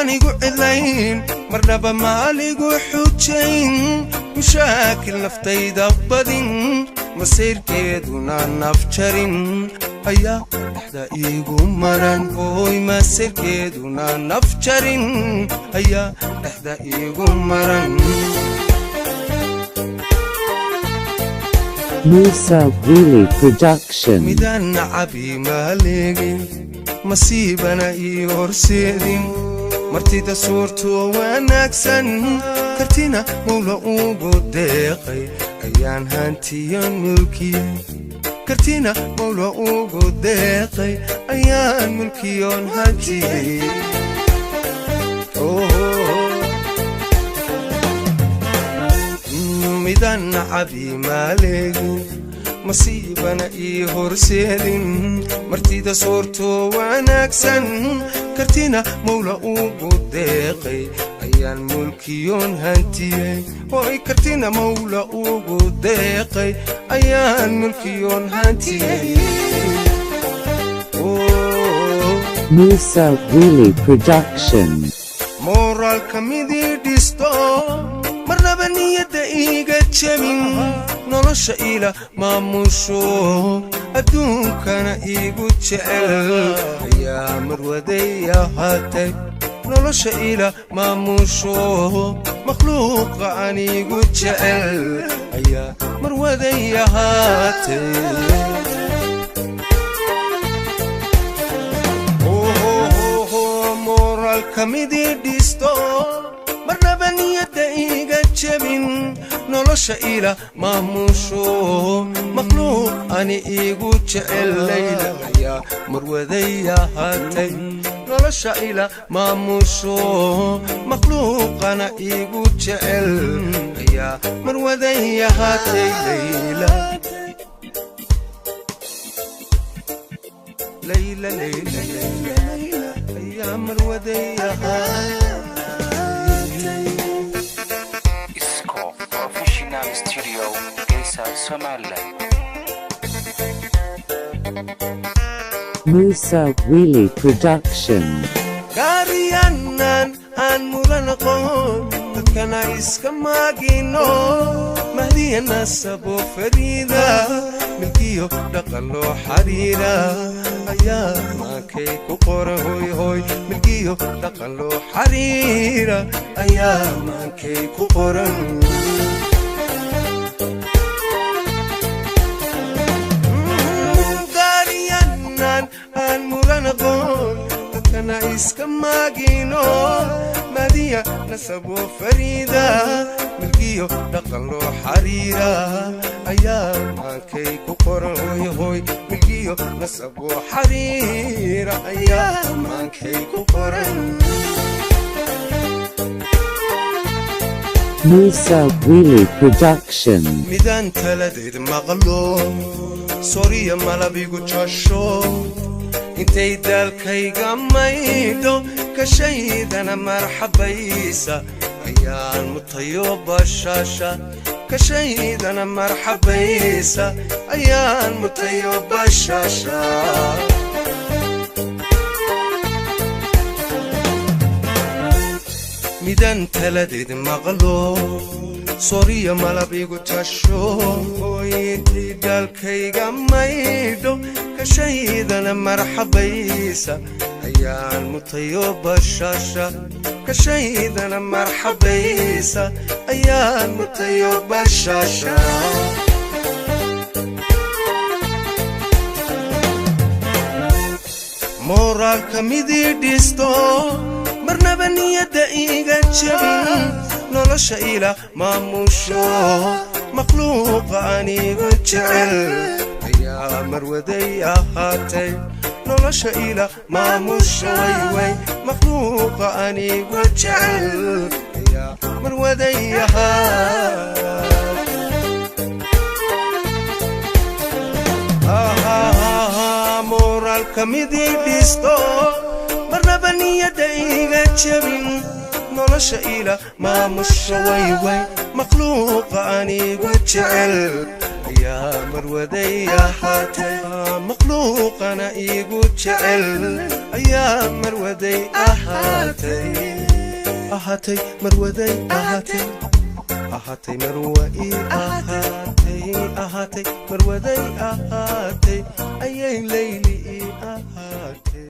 Anigu cidlayn, marnaba maaligu xujayn, mushaakil naftayda badin, masayrkeeduna nafjarin ayaa dhexda iigu maran. Ooy, masayrkeeduna nafjarin ayaa dhexda iigu maran. Musa Wili Production. Midaan nacabi maaleegin, masiibana ii horseedin, martida suurto wanaagsan, kartina Mawla ugu deeqay ayaan hantiyan mulkiyey. Kartina Mawla ugu deeqay ayaan mulkiyoon hantiyey. Midaan nacabi maaleegin, masiibana ii horseedin, martida soorto wanaagsan, kartina Mawla ugu deeqay ayaan mulkiyoon hantiyey. Oy, kartina Mawla ugu deeqay ayaan mulkiyoon hantiyey. Musa Wili Production. Mooraalka midii dhisto, marnaba niyadda iiga jebin, nolosha ila maamusho, adduunkana iigu jecel ayaa marwaday ahaatay. Nolosha ila maamusho, makhluuqa anigu jecel ayaa marwaday ahaatay. Mooraalka midii dhisto, marnaba niyadda iiga jebin, nolosha ila maamusho, makhluuq ani iigu jecel layla ayaa marwaday ahaatay. Nolosha ila maamusho, makhluuqana iigu jecel ayaa marwaday ahaatay. Layla, Layla, Layla, Layla ayaa marwaday ahaatay. Isco Professional Studio, Geysa, Somaliland. Musa Wili Production. Gaariyanan aan mudan aqoon, dadkana iska maagino, mahdiya nasabo fariida, milkiyo dhaqan loo xariira ayaa maankay ku qoran. Hoy hoy, milkiyo dhaqan loo xariira ayaa maankay ku qoran. Gaariyanan aan mudan aqoon, dadkana iska maagino, madiya nasabo fariida, milkiyo dhaqan loo xariira ayaa maankay ku qoran. Hoy hoy, milkiyo nasabo xariira ayaa maankay ku qoran. Musa Wili Production. Midaan taladeed maqlo, soriya malabigu jasho, intay daalkayga maydho, kashaydana marxabaysa ayaan mutayo bashaasha. Kashaydana marxabaysa ayaan mutayo bashaasha. Midaan taladeed maqlo, soriya malabigu jasho, intay daalkayga maydho, kashaydana marxabaysa ayaan mutayo bashaasha. Kashaydana marxabaysa ayaan mutayo bashaasha. Mooraalka midii dhisto, marnaba niyadda iiga jebin, nolosha ila maamusho, makhluuqa anigu jecel ayaa marwaday ahaatay. Nolosha ila maamusho, wayway, makhluuqa anigu jecel ayaa marwaday ahaatay. Mooraalka midii dhisto, marnaba niyadda iiga jebin, nolosha ila maamusho, wayway, makhluuqa anigu jecel ayaa marwaday ahaatay. Makhluuqana iigu jecel ayaa marwaday ahaatay. Ahaatay marwaday, ahaatay, ahaatay marwa ii ahaatay, ahaatay marwaday, ahaatay ayay Leyli ii ahaatay.